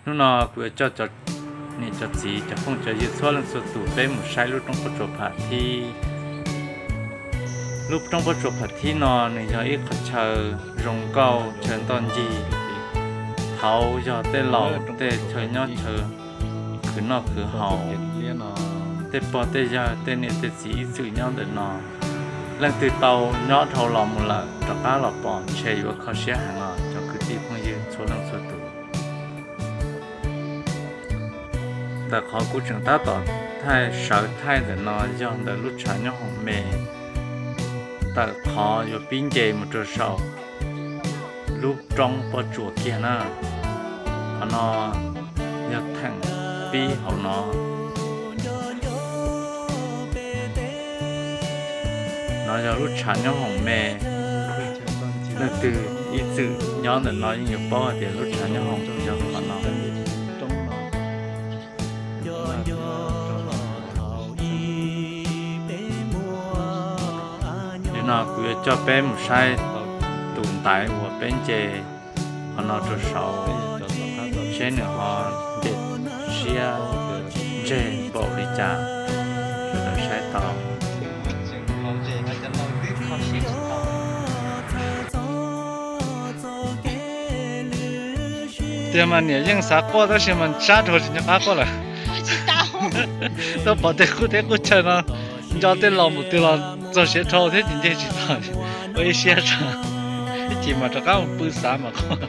Hnub no kuv yuav coj cov niam cov txiv cov phooj cov ywg txhua leej txhua tus peb mus saib lub roob pob tsuas Pham Thib. Lub roob pob tsuas Pham Thib no nws yog ib qhov chaw zoo nkauj chaw ntoj ncig. Thaud yog tej laus tej chaw nyob chaw khwv noj khwv haus, tej pog tej yawg tej niam tej txiv ib txwm nyob ntawm no. Leej twg tau nyob dhau los mus lawm rov qab los pom ntshe yuav kho siab heev os cov kwv tij phooj ywg txhua leej txhua tus. Ntawm qhov kuv tseem tab tom thaij sawv thaij ntawm no yog ntawm lub tshav nyob hoom me, ntawm qhov yuav pib nce mus rau saum lub roob pob tsuas kiag na. Qhov no yog theem pib hauv no. No yog lub tshav nyob hoom me. Leej twg ib txwm nyob ntawm no yeej yuav paub hais tias lub tshav nyob hoom yog qhov no. Nim no kuv yuav coj peb mus saib tus ntaiv uas peb nce qhov no rau saud, seb nws ho nce siab ntseg npaum li cas. Sawv daws saib tau. Tiag mas niam yeej xav quaj tab sis mas sab dhau tsis nco qab quaj lawm. Tuaj pom tej qub teb qub chaw no, nco tej laus mus twg los txog siav dhau thiab ces nce tsis tau, ua ib siab tso, ib chim mas rov qab mus pw xav mas quaj.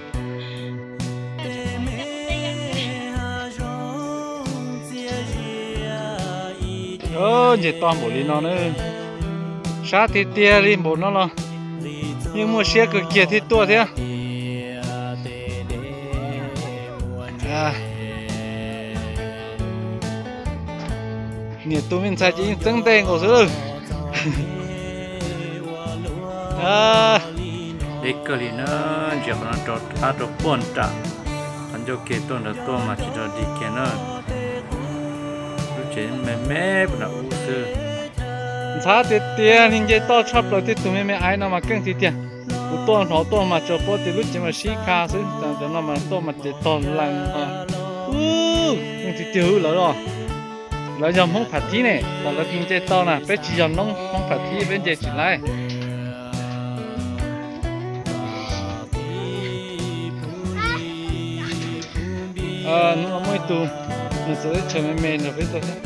Nce toj npaum li no na, sab tiag tiag li npaum no los yeej muaj siab kawg kiag thiaj tuaj thiab. Niam tus me ntxhais ces yeej txeeb ntej nkaus xwb. Deb kawg li na, ntsia qhov no rov qab rau puag nram qhov ncauj ke tuaj nrad tuaj mas tsis rau dig kiag na. Lub tsev me me puag nram ub xwb. Ntxhab tiag tiag li, nce toj tshaj plaws tej tus me me aiv no mas keej tiag tiag. Kuv tuaj hnov tuaj mas tsuas paub tias lub tsev mas sib kha xwb, cov no mas tuaj mas ces tog lees ho. Keej tiag tiag lawv os. Lawv yog Hmoob Pham Thib ne, kom lawv nce tau na, peb tsis yog noob Hmoob Pham Thib peb nce tsis laib. Hnub no muaj ib tug nws txawv teb chaws me me nrog peb tuaj thiab.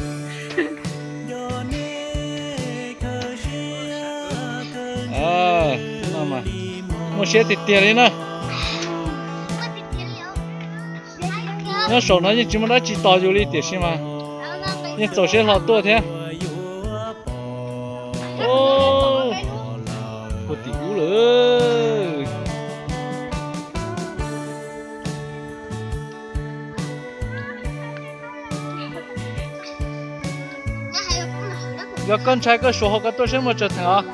Muaj siab tiag tiag li na. Nyob saum no yeej tsis muaj dab tsi tos yus li tiam sis mas yeej txaus siab hlo tuaj thiab. Ua tim ub lawm. Yog koj ntshai koj suav hauv ko tuaj saib muaj tsawg theem os.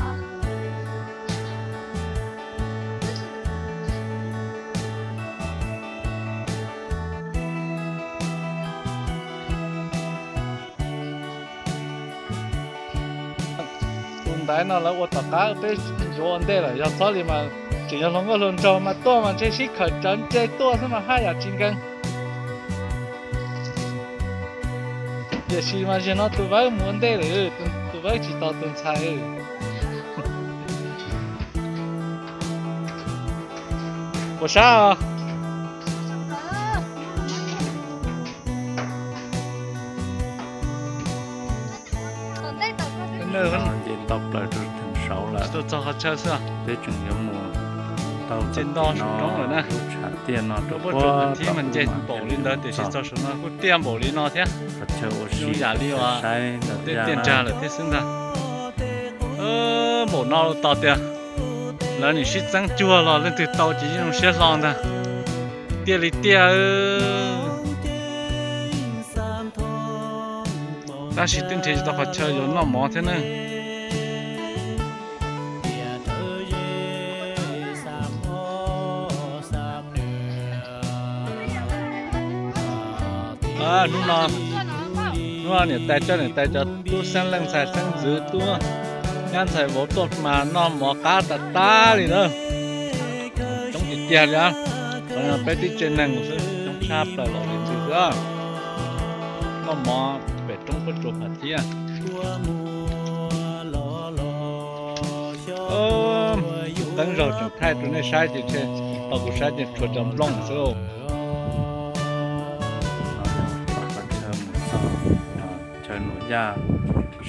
Tus ntaiv no lawv ua tom qab peb ntsuav ua ntej lawm, yog txhob li mas tseem yog hluas nkauj hluas nraug mas tuaj mas ntshe sib khawm tsawv nce tuaj xwb mas haj yam tsis nkees. Tiam sis mas zaum no tus vawb mus ua ntej lawm, tus vawb tsis tos tus ntxhais. Puas sab os? Nce toj plaws rau theem saud lawm, txog qhov chaw xwb. Peb tseem yuav mus tau ces nto saum roob lawm na. Lub tshav tiaj no rau puag tim no mas nce npaum li ntawd tiam sis txog saum no kuj tiaj npaum li no thiab. Qhov chaw ua si yam li uas saib tej tiaj ntsag lawm thiab xwb ntag. Npaum no los tos tias lawv nim sib txeeb cuag los leej twg tau ces yeej zoo siab hlo ntag. Tiaj li tiaj. Tab sis twb nrhiav tsis tau qhov chaw yuav noj mov thiab ne. Hnub no, hnub no niam tais coj niam tais cov tub xeeb leej ntxhais xeeb ntxwv tub nyab ntxhais vauv tuaj mas noj mov qab tas tas li na. Coob tiag tiag li. Peb tib tsev neeg xwb coob Tshaj plaws los li ntws xwb. Noj mov pem roob pob tsuas phav thiab. Qeeb zaug tseem thaij rau nej saib ces ntshe, ho kuv saib ces tshuav cov nplooj xwb. Qhov chaw mus txog chaw Nuam Yaj,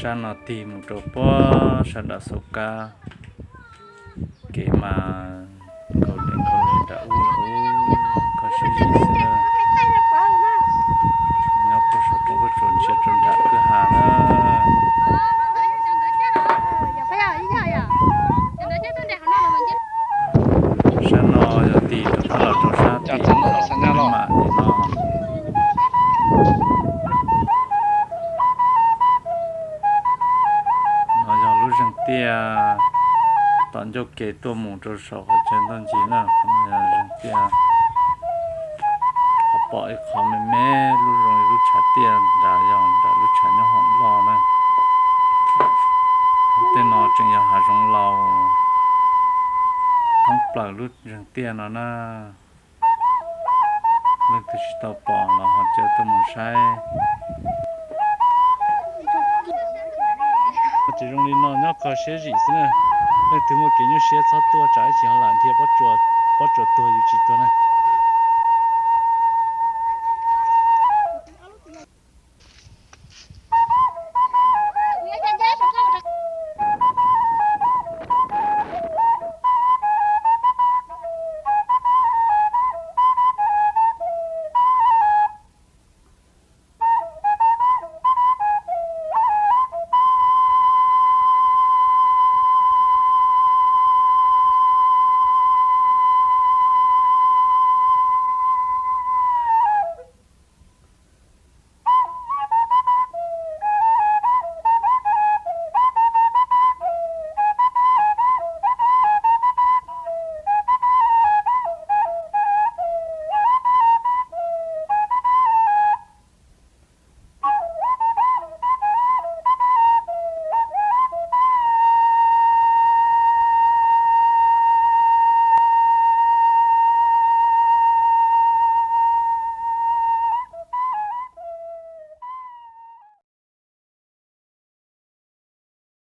sab no tig mus rau puag sab nram Xauv Kab. Kev mas nkaus li nkaus li nram ub lawm, kho siab zim xwb na. Nyob puag saum roob pob tsuas ntsiag rau nram kwj ha na. Sab no yog tig rov qab los rau sab tim mam li no. No yog lub zeeg tiaj tom ncauj kev tuaj mus rau saum qhov chaw ntoj ncig na, qhov no yog zeeg tiaj. Qhov pom ib qho me me lub zoo li lub tshav tiaj nrad yog nram lub tshav nyob hoom loj na. Tej no tseem yog hav zoov laus thoob plaws lub zeeg tiaj no na. Leej twg tsis tau pom los ho caw tuaj mus saib. Ces zoo li no nyob kho siab zim xwb na. Leej twg muaj kev nyuaj siab txhob tuaj, tsam ib tsam ho lam dhia pob tsuas tuag yus tsis tuag na.